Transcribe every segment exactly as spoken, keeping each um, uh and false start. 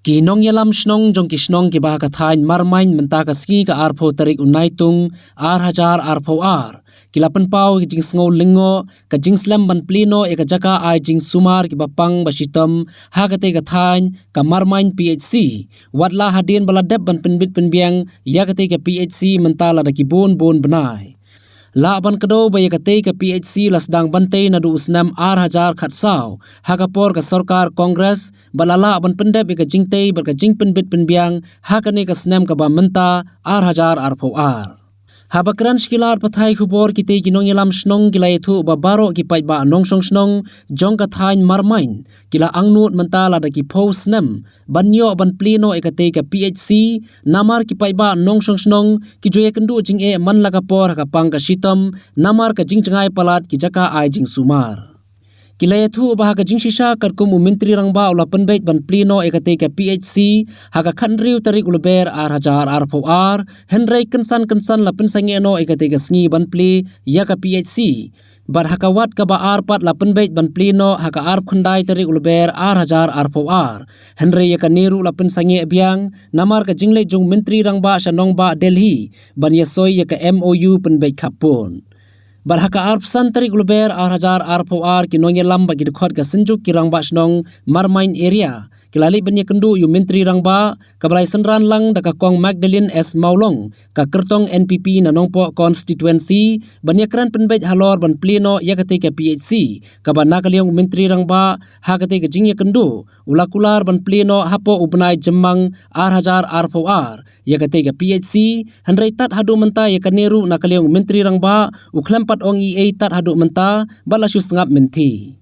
Ki nongïalam shnong jong ki shnong kiba ha ka thaiñ Marmain mynta ka sngi ka arphew tarik u Naitung ar hajar arphew ar ki la pynpaw ka jingsngew lyngngoh ka jingslem ban plie noh ïa ka jaka ai jingsumar kiba pang ba shitom ha katei ka thaiñ ka Marmain P H C. Wat la hadien ba la dep ban pynbit pynbiang ïa katei ka P H C mynta lada ki bun bun bnai. Lah ban kdew ba ïa katei ka P H C la sdang ban tei naduh u snem ar hajar khatsaw ha ka por ka sorkar Congress, bad la lah ban pyndep ïa ka jingtei bad ka jingpynbit pynbiang ha kane ka snem kaba mynta ar hajar arphew ar. Haba kren sha ki lad pathai khubor, kitei ki nongïalam shnong ki la ïathuh ba baroh ki paidbah nongshong shnong jong ka thaiñ Marmain ki la angnud mynta lada ki phew snem ban ïoh ban plie noh ïa katei ka P H C, namar ki paidbah nongshong shnong ki ju ïakynduh jingeh man la ka por ha ka pang ka shitom namar ka jingjngai palat ki jaka ai jingsumar. Ki la ïathuh ba ha ka jingshisha katkum u Myntri Rangbah u la pynbeit ban plie noh ïa katei ka P H C ha ka khathynriew tarik u Lber ar hajar arphew ar, hynrei kynsan kynsan la pynsangeh noh ïa katei ka sngi ban plie ïa ka P H C. Bad ha ka wat kaba ar pat la pynbeit ban plie noh ha ka arphew khyndai tarik u Lber ar hajar arphew ar, hynrei ïa kane ruh la pynsangeh biang namar ka jingleit jong u Myntri Rangbah sha nongbah Delhi ban ïasoi ïa ka M O U pynbeit khappud. Bad ha ka arphew san tarik u Lber ar hajar arphew ar, ki nongïalam bad ki dkhot ka Synjuk ki Rangbah Shnong Marmain Area ki la leit ban ïakynduh ïa u Myntri Rangbah kaba la ïasynran lang da ka Kong Magdalene S Mawlong, ka kyrtong N P P na Nongpoh Constituency, ban ïakren pynbeit halor ban plie noh ïa katei ka P H C kaba na ka liang u Myntri Rangbah ha katei ka jingïakynduh u la kular ban plie noh hapoh u bnai Jymmang ar hajar arphew ar ïa katei ka P H C, hynrei tad haduh mynta ïa kane ruh na ka liang u Myntri Rangbah u khlem pat ong ei ei tad haduh mynta bad la shu sngap mynthi.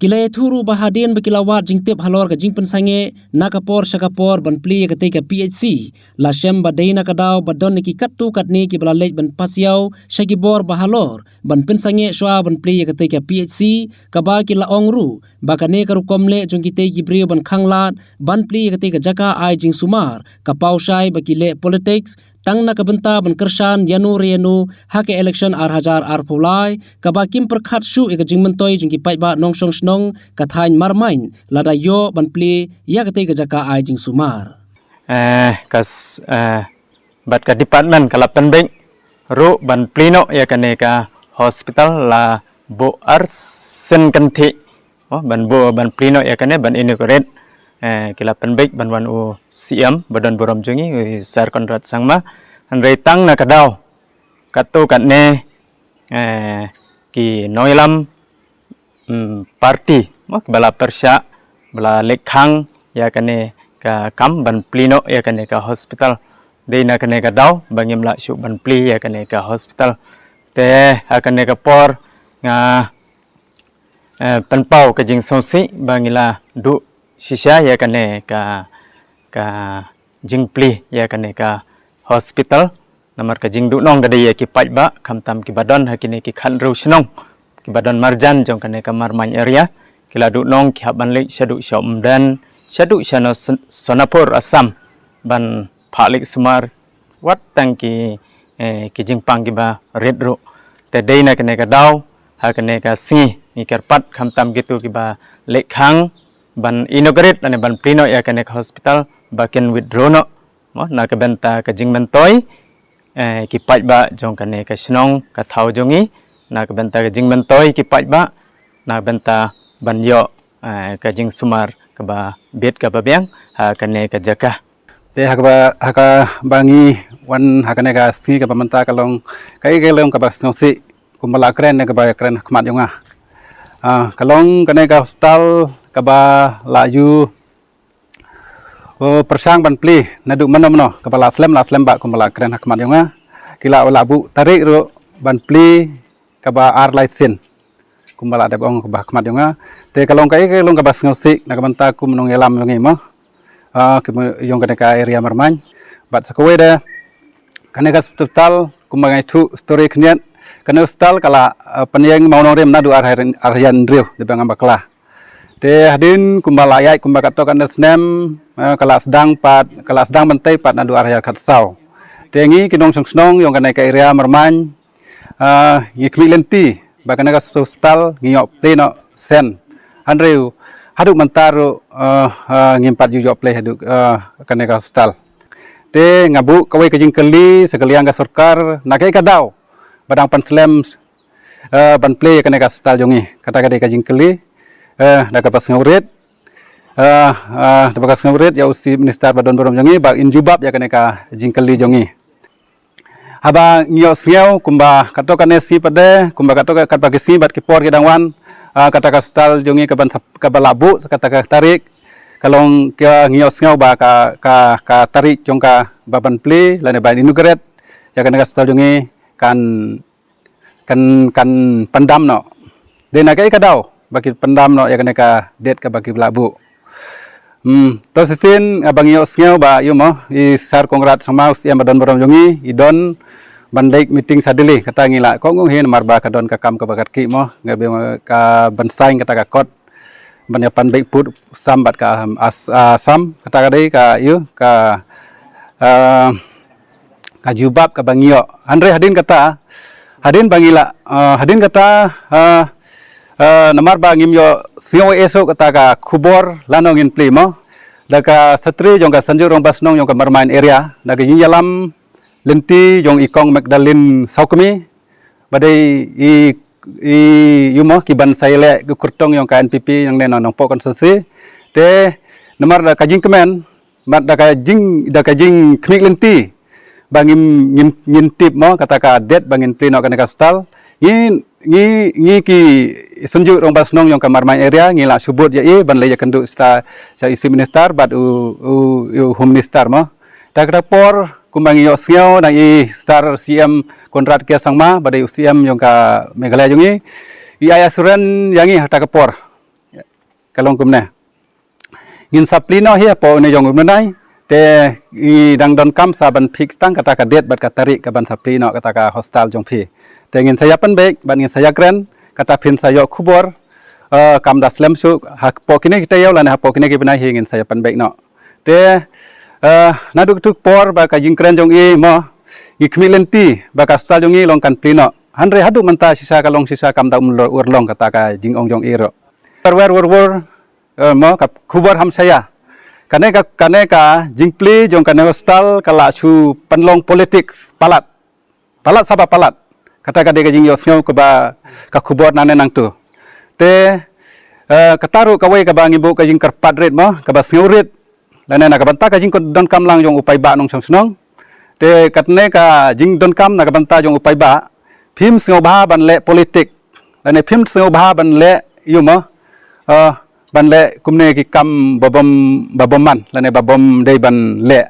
Ki la ïathuh ruh ba hadien ba ki la wad jingtip halor ka jingpynsangeh na ka por sha ka por ban plie ïa katei ka P H C, la shem ba dei na ka daw ba don ïa ki katto katne kiba la leit ban pasiaw sha ki bor ba halor ban pynsangeh shuwa ban plie ïa katei ka P H C, kaba ki la ong ruh ba kane ka rukom leh jong kitei ki briew ban khanglad ban plie ïa katei ka jaka ai jingsumar ka paw shai ba ki leh politics tang na ka bynta ban kyrshan ïano re ïano ha ka election ar hajar arphew lai, kaba kim pyrkhat shuh ïa ka jingmyntoi jong ki paidbah nongshong shnong ka thaiñ Marmain lada ïoh ban plie ïa katei ka jaka ai jingsumar. Eh, kas, eh, bad ka department ka la pynbeit ruh ban plie noh ïa kane ka hospital la buh arsien kynthih. Oh, ban buh, ban plie noh ïa kane, ban inaugurate. Eh, ki la pynbeit ban wan u C M ba don burom jong ngi, u Sir Conrad Sangma. Hynrei tang na ka daw katto katne, eh, ki nongïalam, mm, party, mo, kiba la pyrshah, ba la leit khang ïa kane ka kam ban plie noh ïa kane ka hospital. Dei na kane ka daw ba ngim lah shuh ban plie ïa kane ka hospital. Te ha kane ka por nga, eh, pynpaw ka jingsngewsih ba ngi la duh shisha ïa kane ka, ka jingplie ïa kane ka hospital. Namar ka jingduhnong ka dei ïa ki paidbah, khamtam kiba don ha kine ki khathynriew shnong kiba don marjan jong kane ka Marmain area. Ki la duhnong, ki hap ban leit shaduh sha Umden, shaduh sha na Son-, Sonapur, Assam, ban phah leit sumar wat tang ki, eh, ki jingpang kiba rit ruh. Te dei na kane ka daw, ha kane ka sngi, ngi kyrpad khamtam kito kiba leit khang ban inaugurate lane ban plie noh ïa kane ka hospital ba kin withdraw noh, mo, na ka bynta ka jingmyntoi, eh, ki paidbah jong kane ka shnong ka thaw jong ngi, na ka bynta ka jingmyntoi ki paidbah, na ka bynta ban ïoh, eh, ka jingsumar kaba bit kaba biang ha kane ka jaka. Te ha kaba, ha kaba ngi wan ha kane ka sngi kaba mynta ka long, ka, ka long kaba sngewsih kumba la kren, kaba kren ha khmat jong nga. Ah, ka long kane ka hospital kaba la ju, oh, pyrshang ban plie naduh mynno mynno, kaba la slem la slem bha kumba la kren ha khmat jong nga. Ki la, la buh tarik ruh ban plie kaba ar lai sien kumba la dep ong kaba ha khmat jong nga. Te ka long ka, ka long kaba sngewsih na ka bynta kum u nongïalam jong ngi, mo. Ah, ki mo jong kane ka area Marmain. Bad sa kawei de, kane ka hospital kumba nga ïathuh story khyndiat, kane hospital ka la, ah, pynïeng mawnongrim naduh ar hajar, ar hajar hynriew, dei ba ngam bakla. Te hadien kumba la ïaid kumba katto katne snem, eh, ka la sdang pat, ka la sdang ban tei pat naduh ar hajar khatsaw. Te ngi ki nongshong shnong jong kane ka area Marmain, ah, ngi khmih lynti ba kane ka hospital ngi ïoh plie noh shen. Hynriew Haduh mynta ruh, eh, eh, ngim pat ju ïoh plie haduh, eh, kane ka hospital. Te nga buh kawei ka jingkylli sha ka liang ka sorkar, na kaei ka daw ba dang pynslem, eh, ban plie ïa kane ka hospital jong ngi. Kata ka dei ka jingkylli, eh, da kaba sngewrit, eh, eh, da kaba sngewrit ïa u Chief Minister ba don burom jong ngi ba in jubab ïa kane ka jingkylli jong ngi. Haba ngi ïohsngew kumba katto katne sngi pat de, kumba katto katba ki sngi bad ki por ki dang wan, ah, kata ka hospital jong ngi kaban sap-, kaba la buh, kata ka tarik, ka long ka ngi ïohsngew ba ka, ka, ka tarik jong kaba ban plie lane ban inaugurate ïa kane ka hospital jong ngi kan, kan, kan pyndam noh. Dei na kaei ka daw ba ki pyndam noh ïa kane ka date kaba ki la buh. Hmm, to shisien, ah, ba ngi ïohsngew ba, ïa mo, i Sir Conrad Sangma, u Siem ba don burom jong ngi, i don ban leit meeting sha Delhi, kata ngi la kohnguh hi namar ba ka don ka kam kaba kyrkieh mo, nga bym ka ban sign kata ka kot ban ïa pan beit pud sam bad ka, um, As-, Assam, kata ka dei ka, ïa, ka, ah, ka jubab kaba ngi ïoh. Hynrei hadien kata, hadien ba ngi la, ah, hadien kata, ah, ah, namar ba ngim ïohsngew ei ei shuh kata ka khubor lano ngin plie mo. Da ka Secretary jong ka Synjuk Rangbah Shnong jong ka Marmain Area, da ka jingïalam lynti jong i Kong Magdalene Sawkmie, ba dei i, i, ïa mo, ki ban sa ïaleh ki kyrtong jong ka N P P nangne na Nongpoh constituency. Te namar da ka jingkmen, bad da ka jing, da ka jingkhmih lynti ba ngim, ngim, ngim tip mo kata ka date ba ngin plie noh kane ka hospital. Ngi, ngi, ngi ki Synjuk Rangbah Shnong jong ka Marmain Area ngi la shu bud ïa i ban leit ïakynduh sha, sha i Chief Minister bad u, u, u Home Minister mo. Te kata ka por kumba ngi ïohsngew na i Sir Siem Conrad K Sangma ba dei u Siem jong ka Meghalaya jong ngi, i ai assurance ïa ngi ha kata ka por. Ka long kumne. Ngin sa plie noh hi hapoh une jong u bnai, te ngi dang donkam sa ban fix tang kata ka date bad ka tarik kaban sa plie noh kata ka hospital jong phi. Te ngin sa ïa pynbeit bad ngin sa ïakren, kata phin sa ïoh khubor, eh, kam da slem shuh, hapoh kine ki taïew lane hapoh kine ki bnai hi ngin sa ïa pynbeit noh. Te, eh, naduh katto ka por ba ka jingkren jong i mo, ngi khmih lynti ba ka hospital jong ngi long kan plie noh. Hynrei haduh mynta shisha ka long shisha kam da um lo-, urlong kata ka jingong jong i ruh. Wor wor wor wor, eh, mo, ka khubor hamsaya. Kane ka, kane ka jingplie jong kane hospital ka la shu pynlong politics palat. Palat saba palat. Kata ka dei ka jingïohsngew kaba ka khubor nangne nangtu. Te, eh, kata ruh kawei kaba ngi buh ka jingkyrpad rit mo, kaba sngewrit. Lane na ka bynta ka jingdonkam lang jong u paidbah nongshong shnong. Te katne ka jingdonkam na ka bynta jong u paidbah, phim sngewbha ban leh politik. Lane phim sngewbha ban leh, ïa mo, eh, ban leh kumne ki kam ba bym, ba bym man, lane ba bym dei ban leh.